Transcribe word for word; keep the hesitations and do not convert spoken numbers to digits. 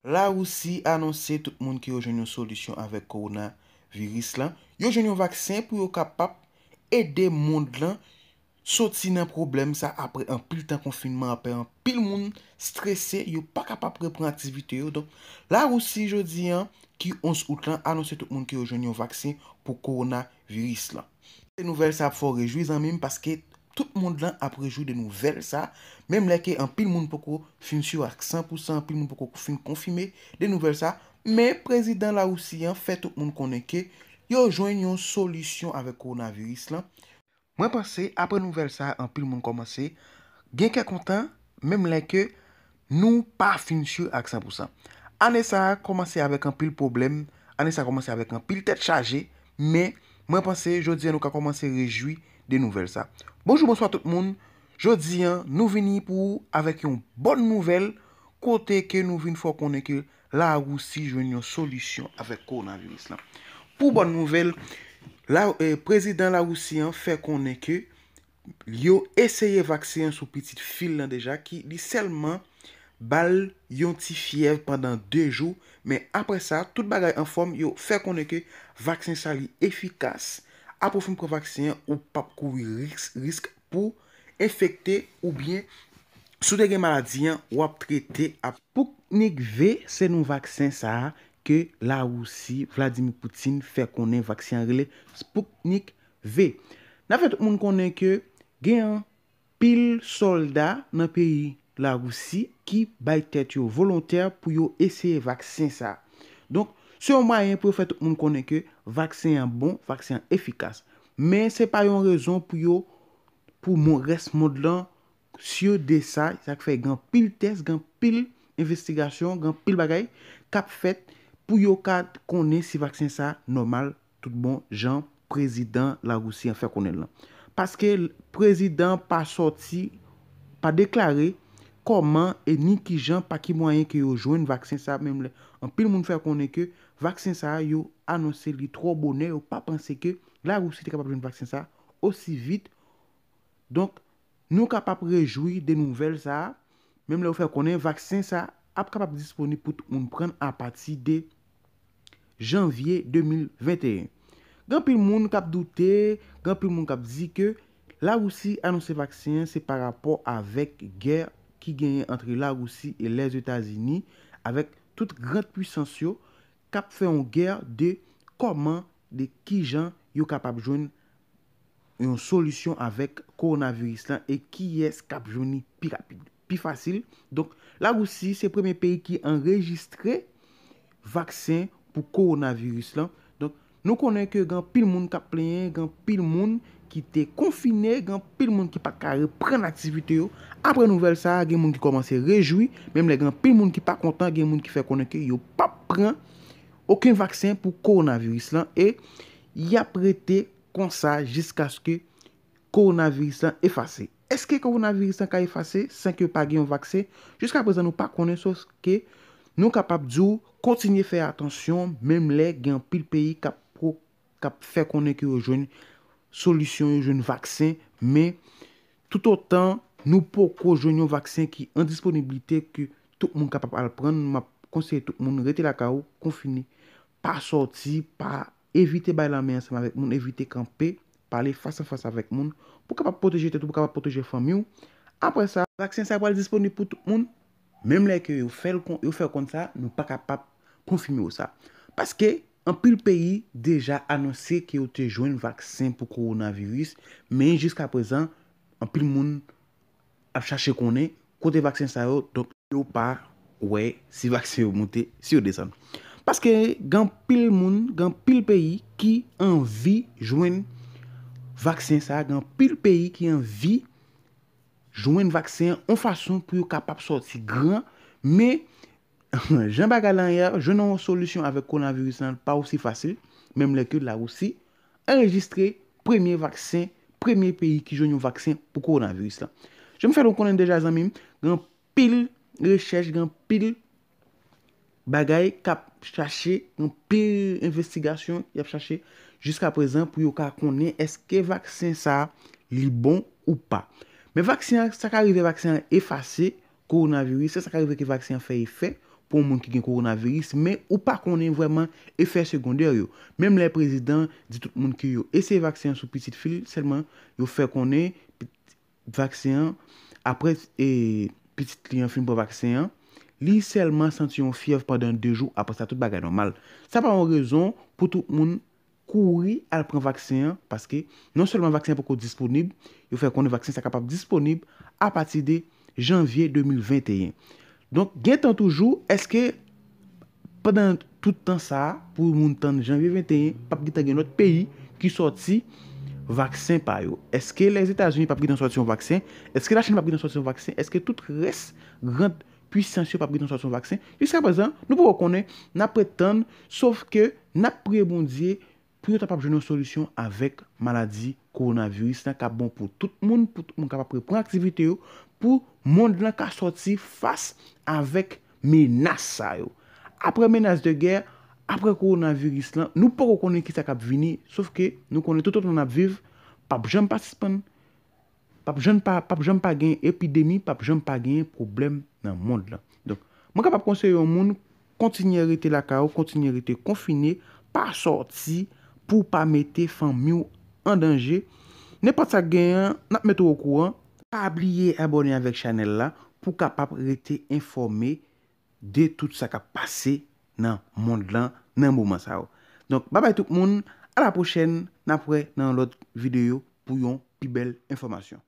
Larisi anonse tout moun ke yo jwenn yon solisyon avèk kowonaviris lan, yo jwenn yon vaksen pou yo kapab ede mond lan soti nan pwoblèm sa apre anpil tan konfinman, apre anpil moun strese, yo pa kapab reprann aktivite yo. Donk, Larisi jodi an, ki onz out lan, anonse tout moun ke yo jwenn yon vaksen pou kowonaviris lan. Se nouvèl sa ap fè w rejwi, zanmi m, paske tout mond lan ap rejwi de nouvèl sa, menm lè ke anpil moun poko fin si ak san pou san, anpil moun poko fin konfime de nouvèl sa, men prezidan Larisi an fè tout moun konnen ke yo jwenn yon solisyon avèk kowonaviris lan. Mwen panse, apre nouvèl sa, anpil moun kòmanse gen kè kontan, menm lè ke nou pa fin si ak san pou san. Ane sa a kòmanse avèk anpil pwoblèm, ane sa a kòmanse avèk anpil tèt chaje, men mwen panse jodi an nou ka kòmanse rejwi de nouvèl sa. Bonjou, bonswa tout moun. Jodi an, nou vini pou ou avèk yon bòn nouvèl, kote ke nou vin fè w konnen ke Larisi jwenn yon solisyon avèk kowonaviris lan. Pou bòn nouvèl, la, eh, prezidan Larisi an fè konnen ke yo eseye vaksen an sou pitit fi l lan deja, ki li sèlman ba l yon ti fyèv pandan de jou, men apre sa, tout bagay anfòm, yo fè konnen ke vaksen sa li efikas. Apre w fin pran vaksen an, ou p ap kouri risk, risk pou enfekte oubyen si w te gen maladi an, w ap trete ap. Sputnik V se non vaksen sa a ke Larisi, Vladimir Putin, fè konnen vaksen an rele Sputnik V. N ap fè tout moun konnen ke gen anpil sòlda nan peyi Larisi ki bay tèt yo volontè pou yo eseye vaksen sa a. Donk, se yon mwayen pou yo fè tout moun konnen ke vaksen an bon, vaksen an efikas. Men se pa yon rezon pou yo, pou mon, rès mond lan, si yo de sa, sa k fè gen anpil tès, gen anpil envestigasyon, gen anpil bagay k ap fèt pou yo ka konnen si vaksen sa nòmal tout bon jan prezidan Larisi an fè konnen l lan. Paske prezidan pa sòti, pa deklare kòman e ni kijan, pa ki mwayen ke yo jwenn vaksen sa, menm lè anpil moun fè konnen ke vaksen sa yo anonse li twò bonè, yo pa panse ke Larisi te kapab jwenn vaksen sa osi vit. Donk, nou kapab rejwi de nouvèl sa a, menm lè yo fè konnen vaksen sa ap kapab disponib pou tout moun pran apati de janvye de mil venteyen. Gen anpil moun k ap doute, gen anpil moun k ap di ke Larisi anonse vaksen an se pa rapò avèk gè ki genyen antre Larisi e Lèzetazini, avèk tout gran pwisans yo k ap fè yon gè de kòman, de kijan yo kapab jwenn yon solisyon avèk kowonaviris lan e kiyès k ap jwenn li pi rapid, pi fasil. Donk, Larisi se premye peyi ki anrejistre vaksen pou kowonaviris lan. Donk, nou konnen ke gen anpil moun k ap plenyen, gen anpil moun ki te konfine, gen anpil moun ki pa t ka reprann aktivite yo. Apre nouvèl sa a, gen moun ki kòmanse rejwi, menm lè gen anpil moun ki pa kontan, gen moun ki fè konnen ke yo p ap pran okenn vaksen pou kowonaviris lan e y ap rete konsa jiskaske kowonaviris lan efase. Èske kowonaviris lan ka efase san ke pa gen yon vaksen? Jiska prezan, nou pa konnen, sof ke nou kapab di w kontinye fè atansyon, menm lè gen anpil peyi k ap pro-, k ap fè konnen ke yo jwenn solisyon, yo jwenn vaksen, men toutotan nou poko jwenn yon vaksen ki an disponiblite ke tout moun kapab al pran, m ap konseye tout moun rete lakay ou, konfine, pa sòti, pa evite bay lanmen ansanm avèk moun, evite kanpe, pale fas a fas avèk moun, pou kapab pwoteje tèt ou, pou kapab pwoteje fanmi w. Apre sa, vaksen sa pral disponib pou tout moun, menm lè ke yo fè l kon, yo fè konn sa, nou pa kapab konfime w sa. Paske anpil peyi deja anonse ke yo te jwenn vaksen pou kowonaviris, men jiska prezan, anpil moun ap chache konnen kote vaksen sa yo, donk yo pa wè si vaksen yo moute, si yo desann. Paske gen anpil moun, gen anpil peyi ki anvi jwenn vaksen sa, gen anpil peyi ki anvi jwenn vaksen an yon fason pou yo kapab sòti gran, men jan bagay la ye a, jwenn yon solisyon avèk kowonaviris lan pa osi fasil, menm lè ke Larisi anrejistre premye vaksen, premye peyi ki jwenn yon vaksen pou kowonaviris lan. Jan m fè nou konnen deja, zanmi m, gen anpil rechèch, gen anpil bagay k ap chache, gen anpil envestigasyon y ap chache jiska prezan pou yo ka konnen èske vaksen sa a li bon ou pa. Men vaksen an, sa ka rive vaksen an efase kowonaviris, sa ka rive ke vaksen an fè efè pou yon moun ki gen kowonaviris, men ou pa konnen vrèman efè segondè yo. Menm lè prezidan di tout moun ke yo eseye vaksen an sou pitit fi l, sèlman yo fè konnen vaksen an, apre e, pitit li an fin pran vaksen an, li sèlman santi yon fyèv pandan de jou, apre sa tout bagay nòmal. Sa pa yon rezon pou tout moun kouri al pran vaksen an, paske non sèlman vaksen an poko disponib, yo fè konnen vaksen sa kapab disponib apati de janvye de mil venteyen. Donk, gen tan toujou, èske pandan tout tan sa a, pou moun tann janvye venteyen, p ap gentan gen lòt peyi ki sòti vaksen pa yo? Èske Lèzetazini p ap gentan sòti yon vaksen? Èske Lachin p ap gentan sòti yon vaksen? Èske tout rès gran pwisans yo p ap gentan sòti yon vaksen? Jiskaprezan, nou poko konnen, n ap ret tann, sof ke n ap priye Bondye pou yo kapab jwenn yon solisyon avèk maladi kowonaviris lan k ap bon pou tout moun, pou tout moun kapab reprann aktivite yo, pou mond lan ka sòti fas avèk menas sa yo. Apre menas de gè, apre kowonaviris lan, nou poko konnen kisa k ap vini, sof ke nou konnen toutotan n ap viv, p ap janm pa sispann p ap janm pa, p ap janm pa gen epidemi, p ap janm pa gen pwoblèm nan mond lan. Donk, mwen kapab konseye yon moun, kontinye rete lakay ou, kontinye rete konfine, pa sòti pou w pa mete fanmi w an danje. Nenpòt sa k genyen an, n ap mete w okouran. Pa bliye abòne avèk chanèl la pou w kapab rete enfòme de tout sa k ap pase nan mond lan nan moman sa yo. Donk, babay tout moun, a la pwochèn, n ap wè nan yon lòt videyo pou yon pi bèl enfòmasyon.